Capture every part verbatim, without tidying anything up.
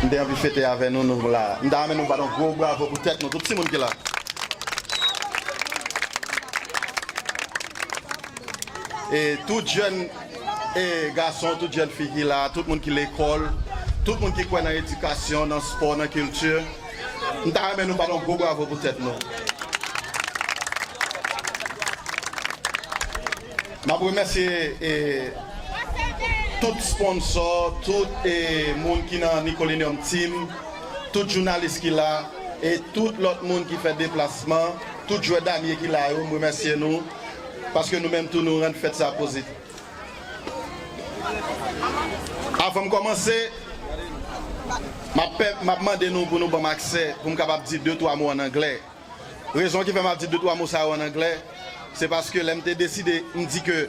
M te anvi fete avè nou, nou la. M ta renmen nou bat yon gwo bravo pou tèt nou, tout timoun ki la. E tout jèn e gason, tout jèn fi ki la, tout moun ki lekòl, tout moun ki kwè nan edikasyon, nan spò, nan kilti, m ta renmen nou bat yon gwo bravo pou tèt nou. M ap remèsye e tout sponsò, tout e moun ki nan Nickelodeon Team, tout jounalis ki la, e tout lòt moun ki fè deplasman, tout jwè damye ki la yo, m remèsye nou, paske nou menm tou nou rann fèt sa pozitif. Avan m kòmanse, m ap pè- m ap mande nou pou nou ban m aksè pou m kapab di de twa mo ann anglè. Rezon ki fè m ap di de twa mo sa yo ann anglè, se paske lè m te deside, m di ke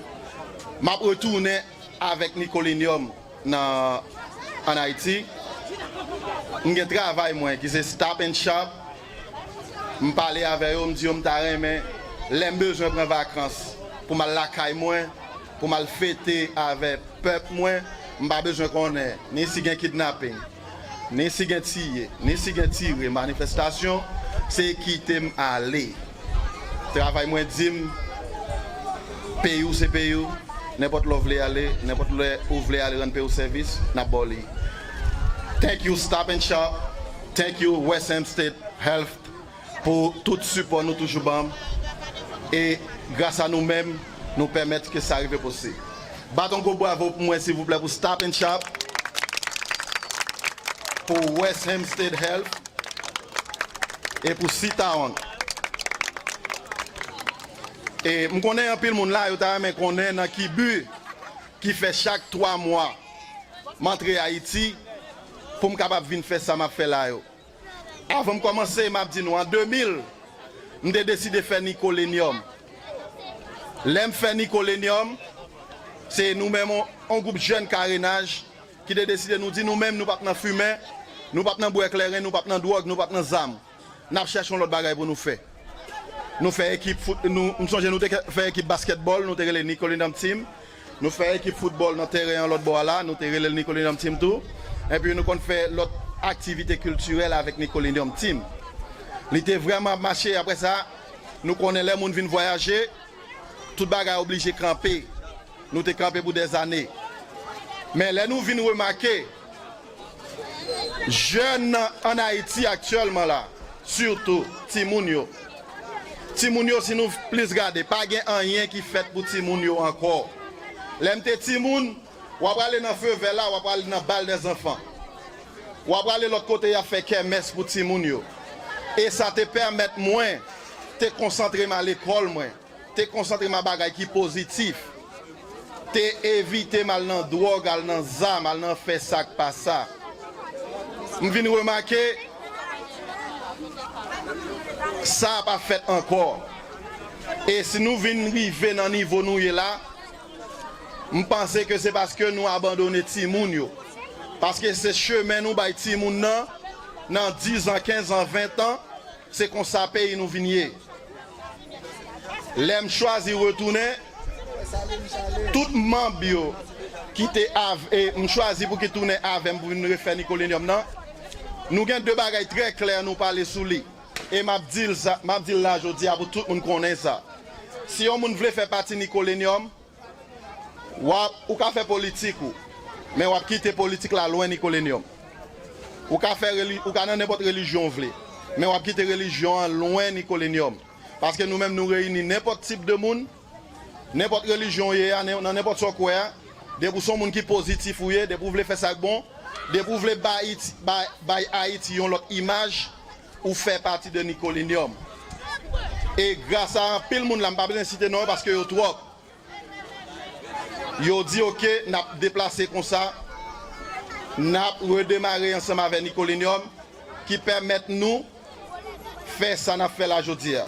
m ap retounen avèk Nickelodeon nan, ann Ayiti, m gen travay mwen ki se Stop and Shop. M pale avè yo, m di yo m ta renmen, lè m bezwen pran vakans pou m al lakay mwen, pou m al fete avè pèp mwen, m pa bezwen konnen ni si gen kidnaping, ni si gen tiye, ni si gen tire, manifestasyon, se kite m ale. Travay mwen di m, peyi w se peyi w, nenpòt lè w vle ale, nenpòt lè ou vle ale rann peyi w sèvis, n ap ba w li. Thank you Stop and Shop, thank you West Hempstead Health, pou tout sipò nou toujou ban m. E gras a nou menm, nou pèmèt ke sa rive posib. Bat yon gwo bravo pou mwen, silvouplè, pou Stop and Shop, pou West Hempstead Health e pou Sitaon. E m konnen anpil moun la, yo ta renmen konnen nan ki bi ki fè chak twa mwa m antre Ayiti pou m kapab vin fè sa m ap fè la yo. Avan m kòmanse, m ap di nou, an de mil, m te deside fè Nickelodeon. Lè m fè Nickelodeon, se nou menm, on, on gwoup jèn karenaj ki te deside, nou di nou menm, nou p ap nan fimen, nou p ap nan bwè kleren, nou p ap nan dwòg, nou p ap nan zam. N ap chèche yon lòt bagay pou nou fè. Nou fè ekip fout, nou, m sonje nou te fè ekip baskètbòl, nou te rele Nickelodeon Team. Nou fè ekip foutbòl nan teren an lòt bò a la, nou te rele l Nickelodeon Team tou. Epi nou konn fè lòt aktivite kiltirèl avèk Nickelodeon Team. Li te vrèman ap mache. Apre sa, nou konnen lè moun vin vwayaje, tout bagay oblije kanpe. Nou te kanpe pou dèzane. Men lè nou vin remake, jèn nan ann Ayiti aktyèlman la, sitou timoun yo. Timoun yo, si nou plis gade, pa gen anyen ki fèt pou timoun yo ankò. Lè m te timoun, w ap ale nan Fevè la, w ap ale nan Bal dèzanfan. W ap ale lòt kote, y ap fè kèmès pou timoun yo. E sa te pèmèt mwen te konsantre m a lekòl mwen, te konsantre m a bagay ki pozitif, te evite m al nan dwòg, al nan zam, al nan fè sa k pa sa. M vin remake, sa p ap fèt ankò. E si nou vin rive nan nivo nou ye la, m panse ke se paske nou abandone timoun yo. Paske se chemen nou bay timoun nan, nan diz an, kenz an, ven an, se konsa peyi nou vin ye. Lè m chwazi retounen, tout manm yo ki te av, e m chwazi pou ki tounen avè m pou vin refè Nickelodeon nan, nou gen de bagay trè klè nou pale sou li. E m ap di l sa, m ap di l la jodi a pou tout moun konnen sa. Si yon moun vle fè pati Nickelodeon, w ap, ou ka fè politik ou, men w ap kite politik la lwen Nickelodeon. Ou ka fè reli-, ou ka nan nenpòt relijyon w vle, men w ap kite relijyon an lwen Nickelodeon. Paske nou menm nou reyini nenpòt tip de moun, nenpòt relijyon w ye a, nen-, nan nenpòt sa w kwè a, depi w se yon moun ki pozitif ou ye, depi w vle fè sa k bon, depi w vle bay Ayiti, bay, bay Ayiti yon lòt imaj, ou fè pati de Nickelodeon. E gras a anpil moun la, m pa bezwen site non yo paske yo twòp. Yo di, "Oke, n ap deplase konsa, n ap redemare ansanm avè Nickelodeon, ki pèmèt nou fè sa n ap fè la jodi a."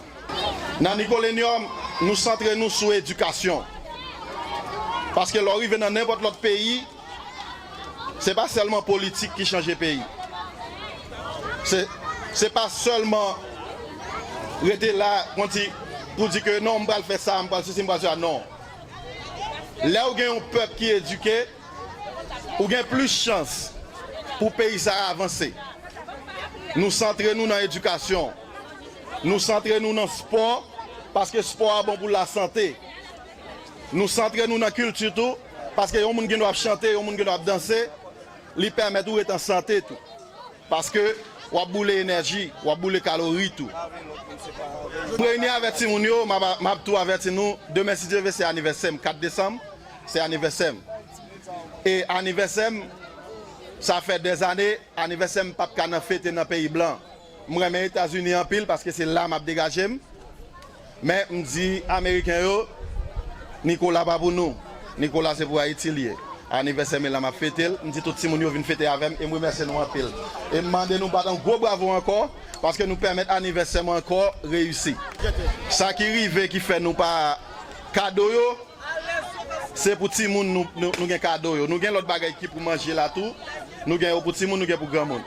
Nan Nickelodeon, nou santre nou sou edikasyon. Paske lè w rive nan nenpòt lòt peyi, se pa sèlman politik ki chanje peyi. Se, se pa sèlman rete la, konn di, pou di ke, "Non, m pral fè sa, m pral sesi, m pral sela." Non. Lè w gen yon pèp ki edike, ou gen plis chans Pou peyi sa a avanse, nou santre nou nan edikasyon. Nou santre nou nan spò, paske spò a bon pou lasante. Nou santre nou nan kilti tou, paske yon moun gen dwa ap chante, yon moun gen dwa ap danse, li pèmèt ou ret an sante tou. Paske w ap boule enèji, w ap boule kalori tou. M reyini avèk timoun yo, m ap, m ap tou avèti nou, demen si Dye vle se anivèsè m, kat desanm, se anivèsè m. E anivèsè m, sa fè dèzane, anivèsè m p ap ka nan fete nan peyi blan. M renmen Etazini anpil paske se la m ap degaje m. Men m di Ameriken yo, Nikola pa pou nou. Nikola se pou Ayiti l ye. Anivèsè m e la m ap fete l. M di tout timoun yo vin fete avè m e m remèsye nou anpil. E m mande nou bat yon gwo bravo ankò paske nou pèmèt anivèsè m ankò reyisi. Sa ki rive ki fè nou pa kado yo, se pou timoun nou, nou, nou gen kado yo. Nou gen lòt bagay ki pou manje la tou. Nou gen yo pou timoun, nou gen pou granmoun.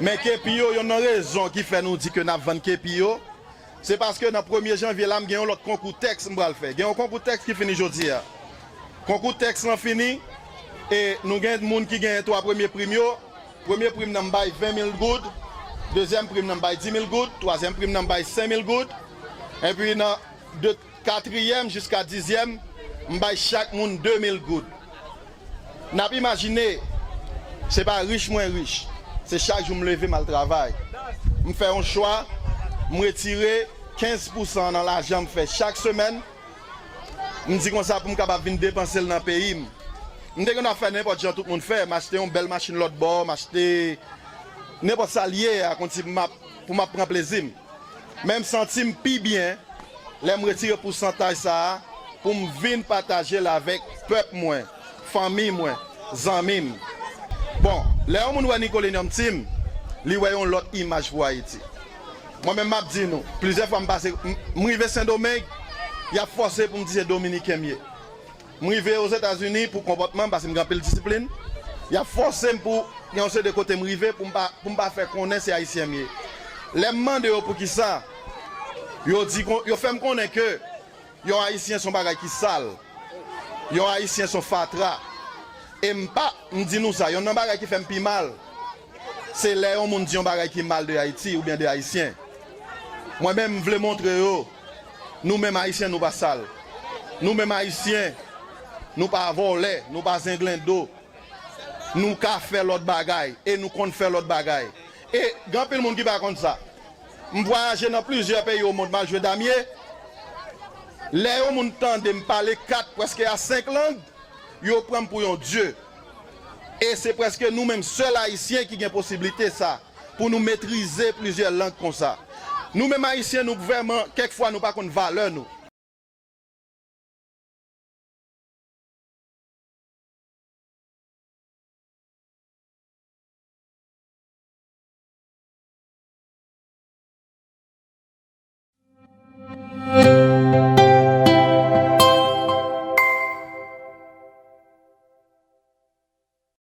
Men kepi yo, yonn nan rezon ki fè nou di ke n ap vann kepi yo, se paske nan premye janvye la, m gen yon lòt konkou tèks m pral fè. Gen yon konkou tèks ki fini jodi a. Konkou tèks lan fini, e nou gen moun ki genyen twa premye prim yo. Premye prim nan m bay ven mil goud, dezyèm prim nan m bay di mil goud, twazyèm prim nan m bay senk mil goud. Epi nan de katriyèm jiska dizyèm, m bay chak moun de mil goud. N ap imajine, se pa rich mwen rich, se chak jou m leve m al travay. M fè yon chwa, m retire kenz pousan nan lajan m fè chak semèn. M di konsa pou m kapab vin depanse l nan peyi m. M te gen dwa fè nenpòt jan tout moun fè, m achte yon bèl machin lòt bò, m achte nenpòt sa l ye a, konn si m ap, pou m ap pran plezi m. Men m santi m pi byen lè m retire pousantaj sa a pou m vin pataje l avèk pèp mwen, fanmi mwen, zanmi m. Bon, lè yon moun wè Nicolenium Team, li wè yon lòt imaj pou Ayiti. Mwen menm m ap di nou, plizyè fwa m pase, m, m rive Sendomeng, y ap fòse pou m di se Dominiken m ye. M rive Ozetazini pou konpòtman m, paske m gen anpil disiplin. Y ap fòse m pou gen yon seri de kote m rive pou m pa, pou m pa fè konnen se Ayisyen m ye. Lè m mande yo poukisa, yo di kon, yo fè m konnen ke yon Ayisyen se yon bagay ki sal. Yon Ayisyen se yon fatra. E m pa, m di nou sa, yonn nan bagay ki fè m pi mal, se lè yon moun di yon bagay ki mal de Ayiti oubyen de Ayisyen. Mwen menm, m vle montre yo, nou menm Ayisyen, nou pa sal. Nou menm Ayisyen, nou pa vòlè, nou pa zenglendo. Nou ka fè lòt bagay, e nou konn fè lòt bagay. E gen anpil moun ki pa konn sa. M vwayaje nan plizyè peyi o mond, m al jwe damye. Lè yon moun tande m pale kat, prèske a senk lang, yo pran m pou yon dye. E se prèske nou menm sèl Ayisyen ki gen posiblite sa, pou nou metrize plizyè lang konsa. Nou menm Ayisyen, nou vrèman, kèk fwa, nou pa konn valè nou.